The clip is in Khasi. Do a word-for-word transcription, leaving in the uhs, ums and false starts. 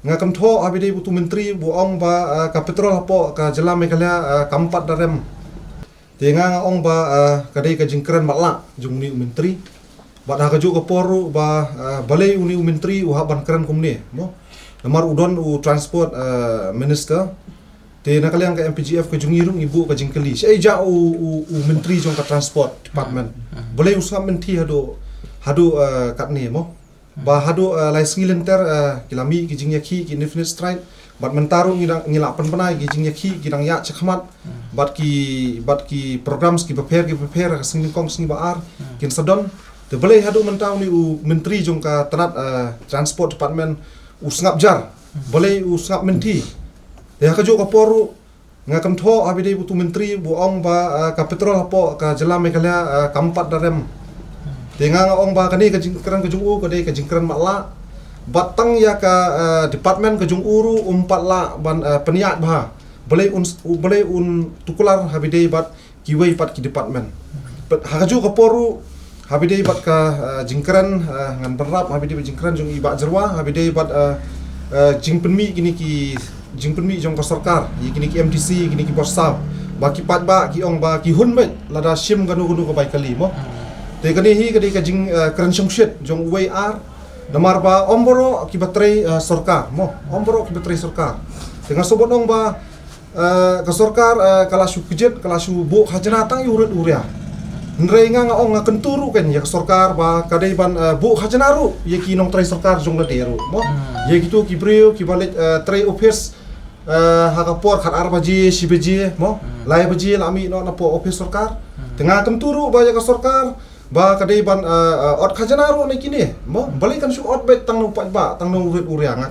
Nga kynthoh ha ba dei utu u myntri u ong ba, ah, ka petrol hapoh ka jylla Meghalaya, ah, kam pat da rem. Te nga nga ong ba, ah, ka dei ka jingkren matlah jong une u myntri. Bad ha kajuh ka por ruh ba, ah, balei une u myntri u hap ban kren kumne, mo. Namar u don u transport, ah, minister. Te na ka liang ka M P G F ka jong ngi ruh ngi buh ka jingkylli. Shaei jia u, u, u myntri jong ka transport department. Balei u sngap mynthi haduh, haduh, ah, katne, mo. Ba haduh, ah, lai sngi lynter, ah, ki la mih ki jingïakhih ki indefinite strike. Bad mynta ruh ngi dang, ngi la pynbna ki jingïakhih ki dang ïaid shakhmat. Bad ki, bad ki programs ki bapher ki bapher ha ka sngi nyngkong sngi ba ar kin sa don. Te balei haduh mynta une u myntri jong ka tnat, ah, transport department u sngap jar. Balei u sngap mynthi. Te ha kajuh ka por ruh nga kynthoh ha ba dei utu u myntri u ong ba, ah, ka petrol hapoh ka jylla Meghalaya, ah, kam pat da rem. Te nga nga ong ba kane ka jingkren ka jong u ka dei ka jingkren matlah. Bad tang ïa ka, ah, department ka jong u ruh um pat lah ban, ah, pynïaid bha. Balei un, balei un tuklar ha ba dei bad kiwei pat ki department. Bad ha kajuh ka por ruh ha ba dei bad ka, ah, jingkren, ah, ngan bynrap ha ba dei bad jingkren jong i Bah Jyrwa, ha ba dei bad, ah, ah, jingpynmih kine ki, jingpynmih jong ka sorkar ïa kine ki M D C, kine ki bor saw, ba ki paidbah ki ong ba ki hun beit lada shim kano kano ka bai kali, mo. Te kane hi ka dei ka jing, ah, kren shongshit jong uwei ar. Namar ba ym baroh kiba trei, ah, sorkar, mo. Ym baroh kiba trei sorkar. Te nga sngewbha ong ba, ah, ka sorkar, ah, ka la shu kjit, ka la shu buh khajna tang ïa u rit u ria. Hynrei nga nga ong, nga kyntu ruh kein ïa ka sorkar ba ka dei ban, ah, buh khajna ruh ïa ki nongtrei sorkar jong lade ruh, mo. Ïa kito ki briew kiba leit, ah, trei office, ah, ha ka por khatar baje, shi baje, mo. Lai baje la mih noh na poh office sorkar. Te nga kyntu ruh ba ïa ka sorkar ba ka dei ban, ah, ah, ot khajna ruh na kine, mo. Balei kan shu ot beit tang na u paidbah, tang na u rit u ria. Nga